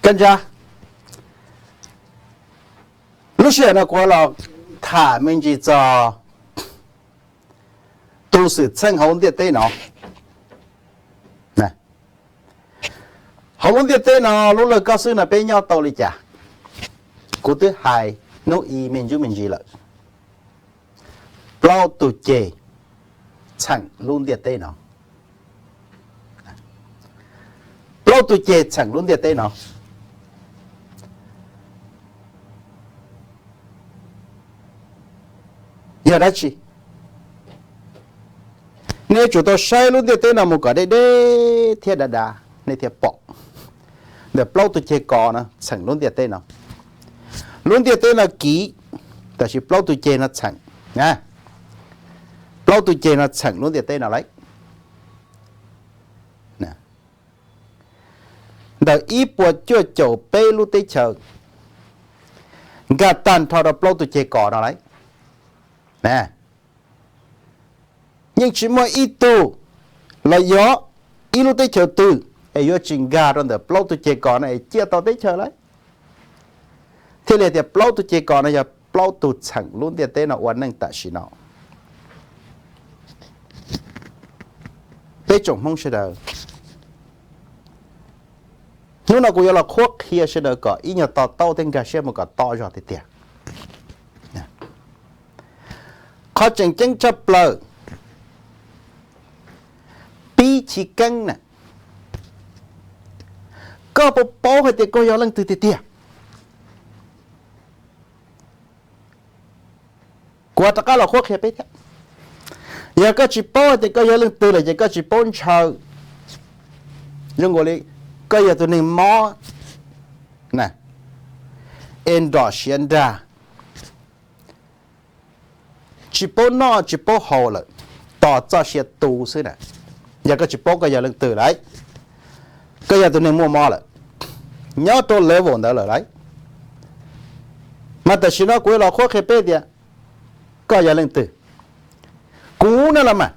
Kab ntsa, lub sij hawm no kuv los tham me ntsis txog tus xwm txheej hauv ntiaj teb no. Hauv lub ntiaj teb no lub lawg koj xwb no peb nyob tau li cas? Kuv twb hais hnub i me ntsis me ntsis lawm, plaub tug ceg txheem lub ntiaj teb no. Plaub tug ceg txheem lub ntiaj teb no. Yog dab tsi? Nej yuav tsum tau saib lub ntiaj teb no mus kom deb deb thiab dav dav nej thiaj pom. Ntawm plaub tug ceg kos no txheem lub ntiaj teb no. Lub ntiaj teb no kiv, tab sis plaub tug ceg no txheem. Plaub tug ceg no txheem lub ntiaj teb no lauj. Ntawm ib puas cuaj caum peb lub teb chaws nkag tag nrho rau plaub tug ceg kos no lauj. Yeej tsis muaj ib tug los yog ib lub teb chaws twg es yuav tsis nkag rau ntawm plaub tug ceg kos no es ciaj tau teb chaws lauj. Thiaj li tias plaub tug ceg kos no yog plaub tug txheem lub ntiaj teb no ua neej tam sim no. Peb tsoom Hmoob sawv daws, hnub no kuv yuav los qhuab qhia sawv daws kom ib nyuag to taub thiab nkag siab mus kom to zog tiag tiag. Qhov tseem ceeb tshaj plaws, pib chiv keeb na, koj puas paub hais tias koj yog leej twg tiag tiag? Kuv rov qab los qhuab qhia peb thiab. Yog koj tsis paub hais tias koj yog leej twg lawm ces koj tsis paub ntshaw. Zoo nkaus li koj yog tus neeg mob na, es nrom siav nrag, tsis paub noj tsis paub haus lawm, tos txoj sia tu xwb na. Yog koj tsis paub koj yog leej twg lawm, koj yog tus neeg muaj mob lawm, nyob rau level ntawd lawm lauj. Mas tam sim no kuv yuav los qhuab qhia peb tias koj yog leej twg. Kuv no los mas,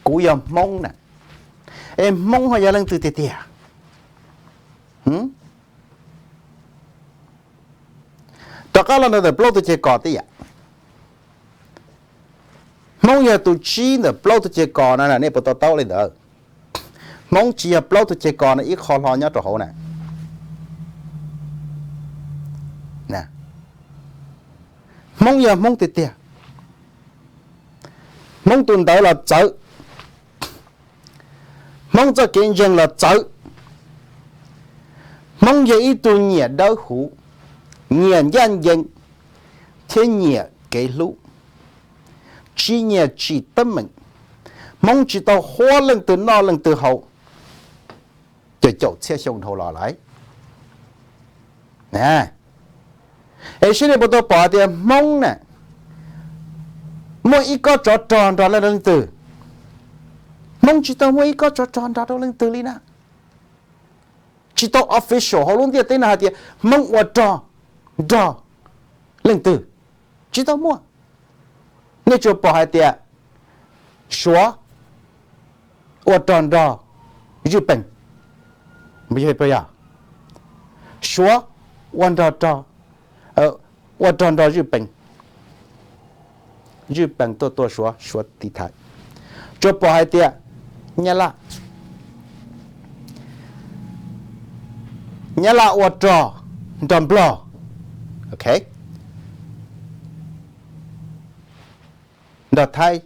kuv yog Hmoob na, es Hmoob ho yog leej twg tiag tiag? Rov qab los ntawm plaub tug ceg kos tib yam. Hmoob yog tus tsib ntawm plaub tug ceg kos no, nej puas to taub li ntawd? Hmoob tsis yog plaub tug ceg kos no ib qho hlo nyob rau hauv na. Hmoob yog Hmoob tiag tiag. Hmoob tus ntawv los txawv, Hmoob txoj kev ntseeg los txawv. Hmoob yog ib tug nyiam dawb huv, nyiam ncaj ncees, thiab nyiam kev hlub, tsis nyiam tsim teeb meem. Hmoob tsis tau huab leej twg noj leej twg haus caum caum txhiab xyoo dhau los lawm. Es seb nej puas tau pom tias Hmoob na muaj ib kob tsov rog nrog leej twg? Hmoob tsis tau muaj ib kob tsov rog nrog rau leej twg li na. Tsis tau official hauv lub ntiaj teb no hais tias Hmoob ua rog nrog leej twg, tsis tau muaj. Nej tsuas pom hais tias Suav ua rog nrog Zwj Pees, yog, Suav ua rog, ua rog nrog Zwj Pees, Zwj Pees tuaj tua Suav, Suav tiv thaiv. Tsuas pom hais tias Nyab Laj, Nyab Laj ua rog nrog Nplog, ok, nrog Thaib,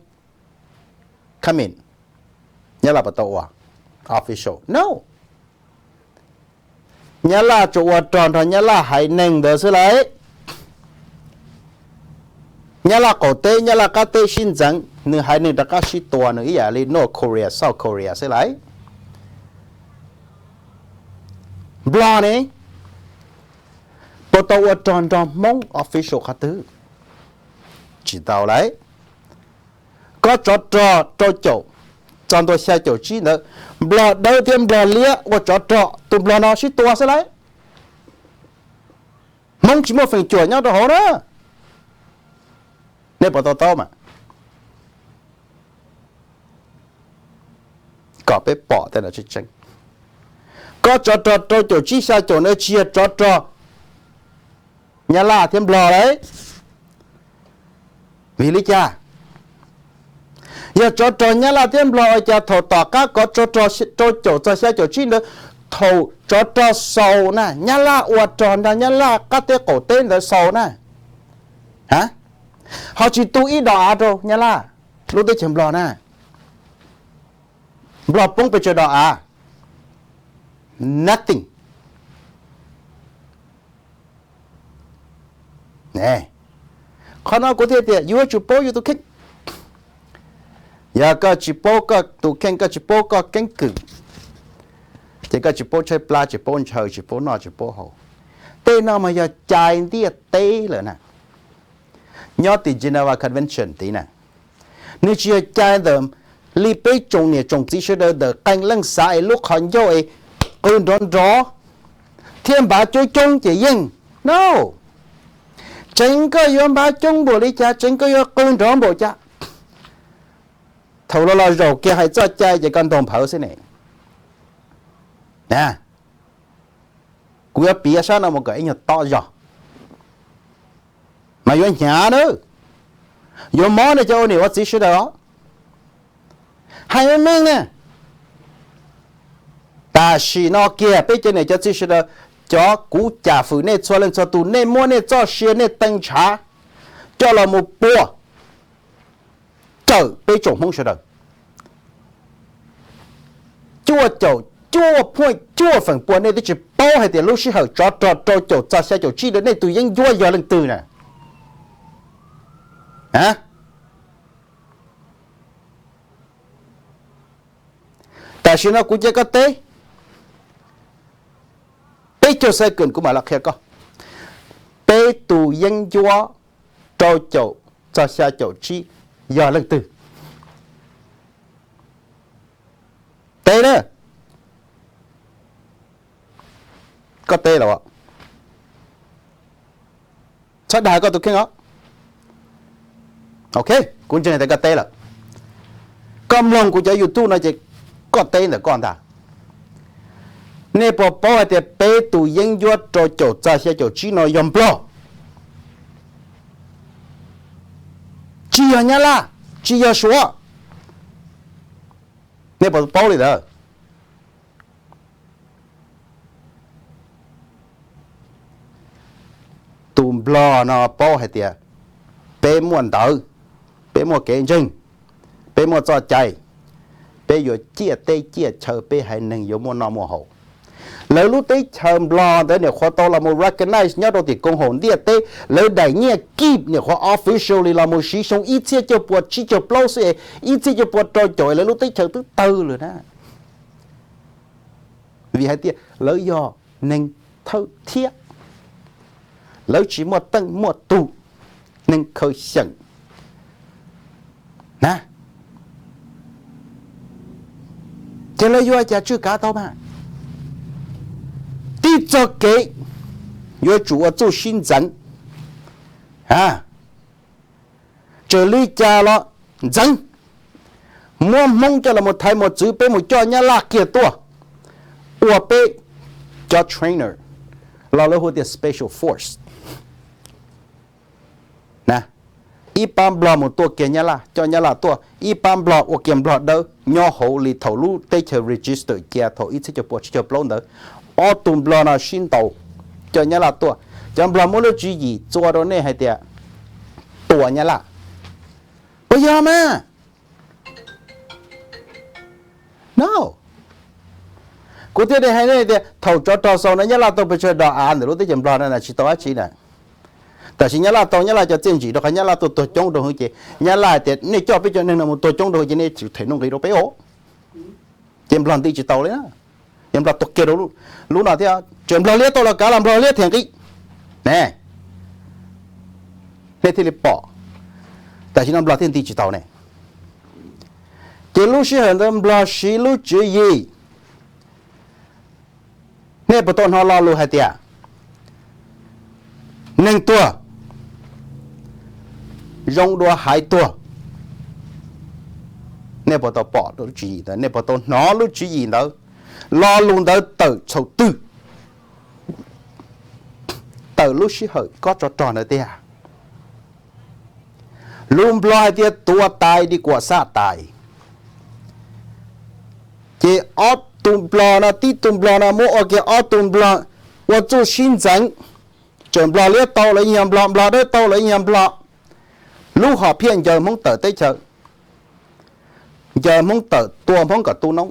comment, Nyab Laj puas tau ua official? No. Nyab Laj tsuas ua rog nrog Nyab Laj haiv neeg ntawd xwb lauj. Nyab Laj qaum teb, Nyab Laj qab teb sib ntxeev, nws haiv neeg rov qab sib tua, nws ib yam li North Korea, South Korea xwb lauj. Nplog ne, puas tau ua rog nrog Hmoob official qhov twg? Tsis tau lauj. Kob tsov rog rau caum txog ntua xya caum tsib ntawd, Nplog Dawb thiab Nplog Liab ua tsov rog, tus Nplog no sib tua xwb lauj. Hmoob tsis muaj feem cuam nyob rau hauv na. Nej puas to taub mas? Kom peb pom tej no tseeb tseeb. Qab tsov rog rau caum tsib xya caum ntawd tsis yog tsov rog Nyab Laj thiab Nplog lawm. Vim li cas? Yog tsov rog Nyab Laj thiab Nplog ua cas thaum tom qab kov tsov rog rau caum txog xya caum tsib ntawd, thaum tsov rog xaus na, Nyab Laj ua rog nrog Nyab Laj qab teb qaum teb ntawd xaus na, ho tsis tu ib dos av rau Nyab Laj, lub teb chaws Nplog na. Nplog poob pes tsawg dos av? Nothing. Qhov no kuv thiaj tias yuav tsum paub yus tus kheej. Yog koj tsis paub koj tus kheej, koj tsis paub koj keeb kwm, ces koj tsis paub tshaib plab, tsis paub ntshaw, tsis paub noj, tsis paub haus. Tej no mas yog cai ntiaj teb lawm na. Nyob tim Geneva Convention tid na, nws tsis yog cai ntawm li peb tsoom niam tsoom txiv sawv daws ntawm qee leej xav es lub qhov ncauj es qw nrov nrov thiab npav coob coob ces yeej. No. Tseev koj yuav npav coob npaum li cas, tseev koj yuav qw nrov npaum cas, thaum los los zaum kiag hais txoj cai ces koj ntaug nphawv xwb ne. Kuv yuav piav sab no mus kom ib nyuag tob zog, mas yuav hnyav na, yuav mob nej cov ua niam ua txiv sawv daws os. Hais meej meej na, tam sim no kiag peb cov niam cov txiv sawv daws, cov kuv cam fwm nej txhua leej txhua tus, nej muab nej txoj sia nej tee ntshav coj los mus pua cawm peb tsoom Hmoob sawv daws. Cuaj caum cuaj phuaj cuaj feem pua nej twb tsis paub hais tias lub sij hawm tsov rog rau caum txog xya caum tsib ntawd nej tus yeeb ncuab yog leej twg na. Tam sim no kuv cia koj teb peb caug second kuv mam li qhia koj, peb tus yeeb ncuab rau caum txog xya caum tsib yog leej twg? Teb na. Koj teb lawm. Txhob dag koj tus kheej os. Ok, kuv ntseeg tias koj teb lawm. Koj mloog kuv cov YouTube no ces koj teb ntawm koj ntag. Nej puas paub hais tias peb tus yeeb ncuab rau caum txog xya caum tsib no yog Nplog, tsis yog Nyab Laj, tsis yog Suav? Nej puas paub li ntawd? Tus Nplog no paub hais tias peb muaj ntawv, peb muaj kev ntseeg, peb muaj txoj cai, peb yuav ciaj teb ciaj chaw, peb haiv neeg yuav muaj noj muaj haus. Lawv lub teb chaws Nplog ntawd niam qhuav tau los mus recognize nyob rau tim koom haum ntiaj teb, lawv daim nyiaj kib niam qhuav officially los mus siv xyoo ib txhiab cuaj puas tsib caug plaub xwb, ib txhiab cuaj puas rau caum lawv lub teb chaws twb tawg lawm na. Vim hais tias lawv yog neeg thawj thiab, lawv tsis muaj teej muaj tug, neeg khaws xyeem na. Ces lawv yuav cas tswj kav tau mas? Tib txoj kev yuav tsum ua txuj sib ntxeev. Txawm li cas los ntxeev, muab Hmoob coj los thaiv mos txwv, peb mus coj Nyab Laj kiag tuaj ua peb cov trainer, los lawv hu tias special force. Ib pab Nplog mus tua kiag Nyab Laj, coj Nyab Laj tuaj, ib pab Nplog ua kiag Nplog dawb nyob hauv li thaum lub teb chaws register cia thaum ib txhiab cuaj puas tsib caug plaub ntawd. Ob tug Nplog no sib ntaus, coj Nyab Laj tuaj. Cov Nplog muab lub tswv yim txua rau nej hais tias tua Nyab Laj. Puas yog mas? No. Kuv thiaj li hais nej tias thaum tsov rog xaus no Nyab Laj tau pes tsawg dos av ntawm lub teb chaws Nplog no na? Tsis tau dab tsi na. Tab sis Nyab Laj tau Nyab Laj cov txiaj ntsim rau qhov Nyab Laj tuaj tuag coob rau hwv ces Nyab Laj hais tias nej coj peb cov neeg no mus tuag coob rau hwv ces nej tsum them nuj nqis rau peb os. Ces Nplog nti tsis tau li na. Ces Nplog tuag kiag rau lub no thiab, tseem Nplog liab tuaj los kav los Nplog liab them nqi ne. Nej thiaj li pom, tam sim no Nplog thiaj nti tsis tau ne. Ces lub sij hawm ntawd Nplog siv lub tswv yim, nej puas tau hnov lo lus hais tias neeg tuag zoo dua haiv tuag? Nej puas tau pom lub tswv yim ntawd? Nej puas tau hnov lub tswv yim ntawd? Lo lus ntawd tawm thaum twg? Tawm lub sij hawm koj tso rog ntawd tiag. Lus Nplog hais tias tua tais li kuam xaj tais. Ces ob tug Nplog no, tib tug Nplog no muab ua kiag ob tug Nplog ua txuj sib ntxeev. Tseem Nplog liab tau los yeej yog Nplog, Nplog dawb tau los yeej yog Nplog. Lub hom phiaj ncaws Hmoob tawm teb chaws, ncaws Hmoob tawm, tua Hmoob kom tu noob,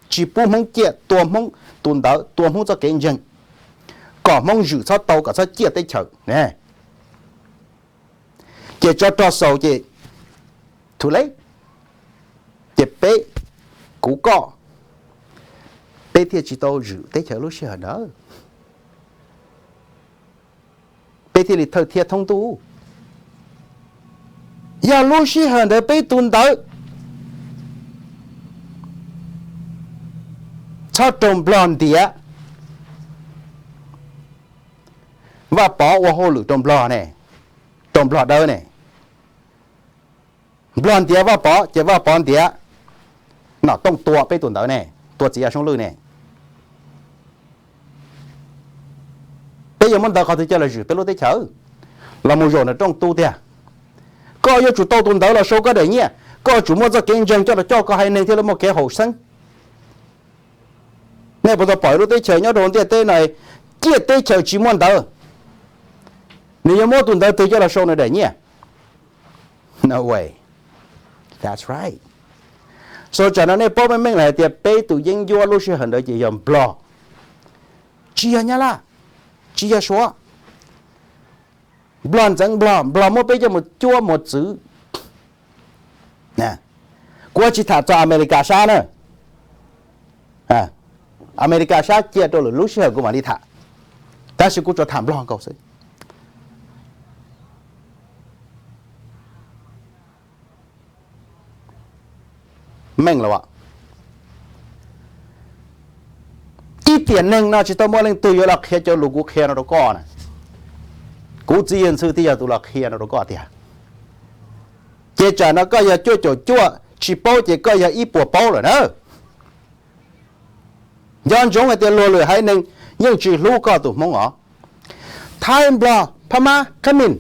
tsis pub Hmoob ciaj, tua Hmoob tus ntawv, tua Hmoob txoj kev ntseeg, kom Hmoob zwm txhob tau, kom txhob ciaj teb chaws. Ces tso rog xaus ces too late. Ces peb, kuv koj, peb thiaj tsis tau zwm teb chaws lub sij hawm ntawd. Peb thiaj li thawj thiab thoob ntuj. Yog lub sij hawm ntawd peb tus ntawv txhob raug Nplog ntiav, Vaj Pov ua hauj lwm rau Nplog ne, rau Nplog dawb ne. Nplog ntiav Vaj Pov ces Vaj Pov ntiav Nom Tooj tua peb tus ntawv ne, tua txiv Yaj Soob Lwj ne. Peb yuav muab ntawv qhov twg coj los zwm peb lub teb chaws? Los mus zaum nram rooj tu tiag. Koj yuav tsum tau tus ntawv los sau koj daim nyiaj, koj yuav tsum muaj txoj kev ntseeg coj los coj koj haiv neeg thiaj li muaj kev haum xeeb. Nej puas tau pom ib lub teb chaws nyob rau ntiaj teb no, ciaj teb chaws tsis muaj ntawv, nws yuav muab tus ntawv twg coj los sau nws daim nyiaj? No way. That's right. So tsam no nej paub meej meej lawm hais tias peb tus yeeb ncuab lub sij hawm ntawd ces yog Nplog, tsis yog Nyab Laj, tsis yog Suav. Nplog ntxeev Nplog, Nplog muab peb coj mus cuab mus txwv. Kuv tsis tham txog Amelikas sab na. Amelikas sab cia rau lwm lub sij hawm kuv mam li tham, tab sis kuv tsuas tham Nplog nkaus xwb. Meej los as, ib tiam neeg no tsis tau muaj leej twg yuav los qhia cov lus kuv qhia no rau koj na. Kuv txiv yawg ntxhw thiaj yog tus los qhia no rau koj tiag. Ces tsam no koj yog cuaj caum cuaj tsis paub ces koj yog ib puas paub lawm na. Nco ntsoov hais tias luag lwm haiv neeg yeej tsis hlub koj tus Hmoob os. Thaib, Nplog, Phab Mab, Khab Mim,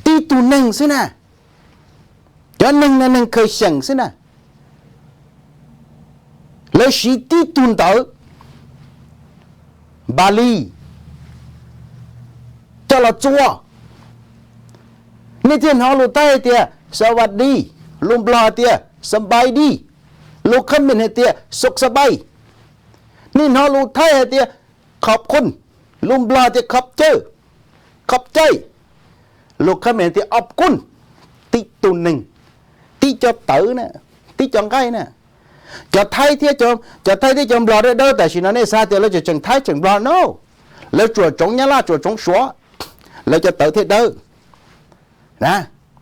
tib tug neeg xwb na. Cov neeg no neeg khaws xyeem xwb na. Lawv siv tib tug ntawv Npali coj los txuas. Nej thiaj hnov lus Thaib hais tias สวัสดี, lus Nplog hais tias สบายดี, lus Khab Mim hais tias สุขสบาย. Nej hnov lus Thaib hais tias ขอบคุณ, lus Nplog hais tias ขอบใจ, ขอบใจ, lus Khab Mim hais tias ขอบคุณ. Tib tug neeg, tib co tawv na, tib co nqaij na. Cov Thaib thiab, cov Thaib thiab cov Nplog dawb dawb tam sim no nej xav tias lawv tseem, tseem Thaib tseem Nplog no, lawv tsuam tsoov Nyab Laj tsuam tsoov Suav, lawv cov tawv thiaj dawb na.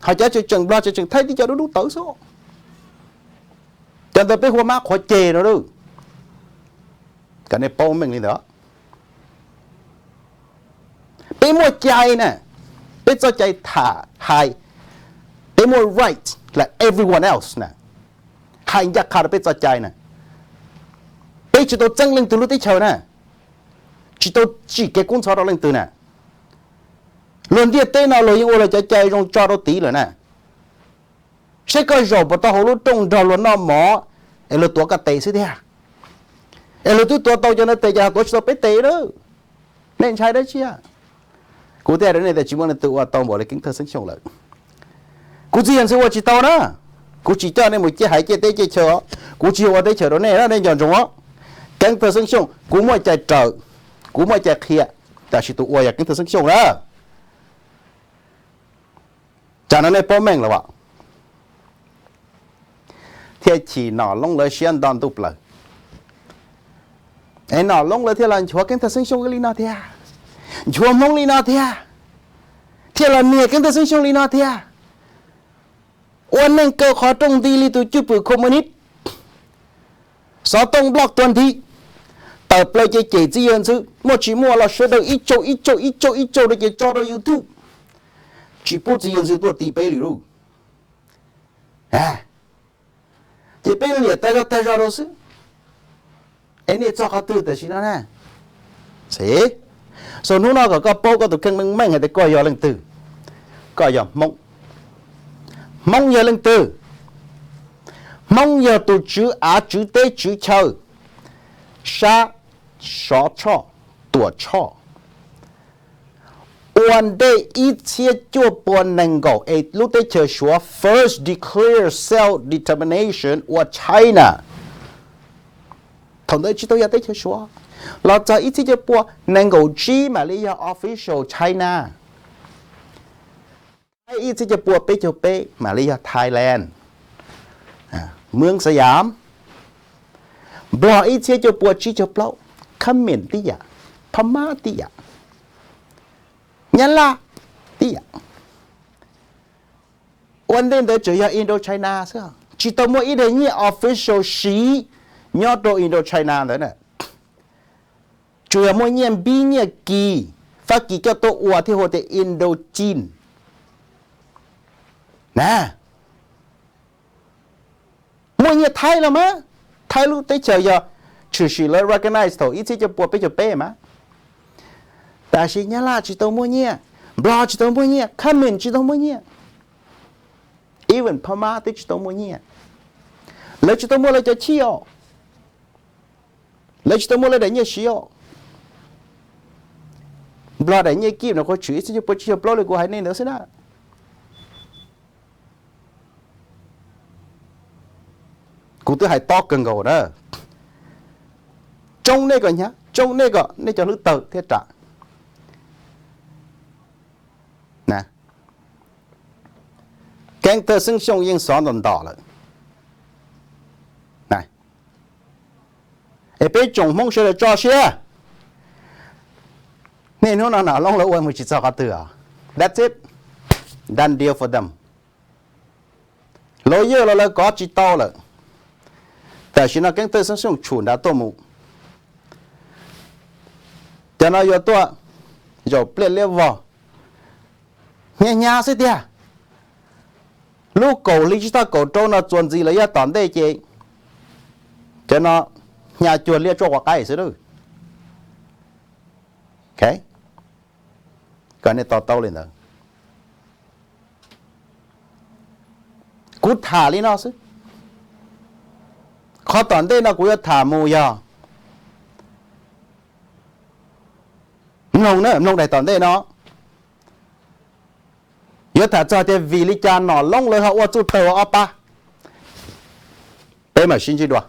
Ho cov tseem, tseem Nplog tseem, tseem Thaib tib co dub dub tawv xwb. Cov ntawd peb hu ua mab qhuav ceg no lauj. Kom nej paub meej li ntawd. Peb muaj cai na, peb txoj cai tham hais, peb muaj right like everyone else na, hais ncaj qha rau peb txoj cai na. Peb tsis tau txeeb leej twg lub teb chaws na, tsis tau tsim kev kub ntxhov rau leej twg na. Luag ntiaj teb no luag yeej ua luag cov cai zoo tso rau tid lawm na. Saib koj zaum puas tau hauv lub rooj nrog luag noj mov es luag tuav koj tes xwb tiag, es luag twb tuav tau cov ntawd tes ces ho tuav tsis tau peb tes lawm. Nej ntshai dab tsi? Kuv thiaj hais rau nej tias tsis muaj leej twg ua tau npaum li Keeb Thawj Xeeb Xyooj lawm. Kuv txiv yawg ntxhw ua tsis tau na. Kuv tsis coj nej mus ciaj haiv ciaj teb ciaj chaw, kuv tsis yog ua teb chaws rau nej na, nej nco ntsoov os. Keeb Thawj Xeeb Xyooj kuv muaj cai raws, kuv muaj cai qhia, tab sis tus ua yog Keeb Thawj Xeeb Xyooj na. Tsam no nej paub meej lawm as. Thiaj chim Nom Loob lawv siab nto ntuj plaws. Es Nom Loob lawv thiaj los nchuav Keeb Thawj Xeeb Xyooj li no thiab, nchuav Hmoob li no thiab, thiaj los nias Keeb Thawj Xeeb Xyooj li no thiab. Ua neeg kaw qhov rooj nti li tus cwj pwm communist. Xov tooj block tuag nthi, tawm plaws ces cem txiv yawg ntxhw, muaj tsis muaj los sawv daws ib tsaug ib tsaug ib tsaug ib tsaug rau ces tso rau YouTube. Tsis pub txiv yawg ntxhw tuaj ti peb li lauj. Ces peb liam tag zog tag zog rau xwb. Es nej txog qhov twg tam sim no na? Xib, so hnub no kom koj paub koj tus kheej meej meej hais tias koj yog leej twg. Koj yog Hmoob. Hmoob yog leej twg? Hmoob yog tus tswv av tswv teb tswv chaw, sab, sov tshoj, tuam tshoj. Ua ntej ib txhiab cuaj pua nees nkaum es lub teb chaws Suav first declare self determination ua China. Thaum ntawd tsis tau yog teb chaws Suav. Los txog ib txhiab cuaj pua nees nkaum tsib mam li yog official China. Thaib ib txhiab cuaj pua peb caug peb mam li yog Thailand, Muab Xayam. Nplog ib txhiab cuaj pua tsib caug plaub, Khmer tib yam, Phab Mab tib yam, Nyab Laj tib yam. Ua ntej ntawd tseem yog Indochina xwb, tsis tau muaj ib daim nyiaj official siv nyob rau Indochina ntawd na. Tsuas yog muaj nyiaj npib nyiaj kis, Fab Kis coj tuaj ua thiaj hu tias Indochin na. Muaj nyiaj Thaib los mas, Thaib lub teb chaws yog tshwm sim lawv recognize thaum ib txhiab cuaj pua peb caug peb mas. Tab sis Nyab Laj tsis tau muaj nyiaj, Nplog tsis tau muaj nyiaj, Khmer tsis tau muaj nyiaj, even Phab Mab twb tsis tau muaj nyiaj. Lawv tsis tau muaj lawv cov chij os. Lawv tsis tau muaj lawv daim nyiaj siv os. Nplog daim nyiaj kib no kuv tshwm ib txhiab cuaj pua tsib caug plaub li kuv hais nej ntawd xwb na. Kuv twb hais tob kawg nkaus na. Tsoob nej kom hnyav, tsoob nej kom nej cov hlwb tawg thiab ram. Keeb thawj xeeb xyooj yeej xov ntos ntos lawm. Es peb tsoom Hmoob sawv daws tso siab. Niaj hnub no Nam Loob lawv ua mus tsis txog qhov twg os. That's it. Done deal for them. Lawv yawg los lawv kov tsis tau lawm. Tam sim no Keeb thawj xeeb xyooj tshum nrad tuaj mus. Cov no yuav tuaj zaum pliaj liab vog. Hnyav hnyav xwb tiag. Lub kaum hli tsib thaj kaum rau no txuas ntxiv lawv yav tom ntej ces cov no hnyav cuag liaj tsuaj quav qaib xwb lawm. Kom nej to taub li ntawd. Kuv tham li no xwb. Qhov tom ntej no kuv yuav tham mus yog, mloog na, mloog daim tom ntej no. Yuav tham txog tias vim li cas Nam Loob lawv ho ua txuj tawg ua ob pab. Peb mam sib ntsib dua.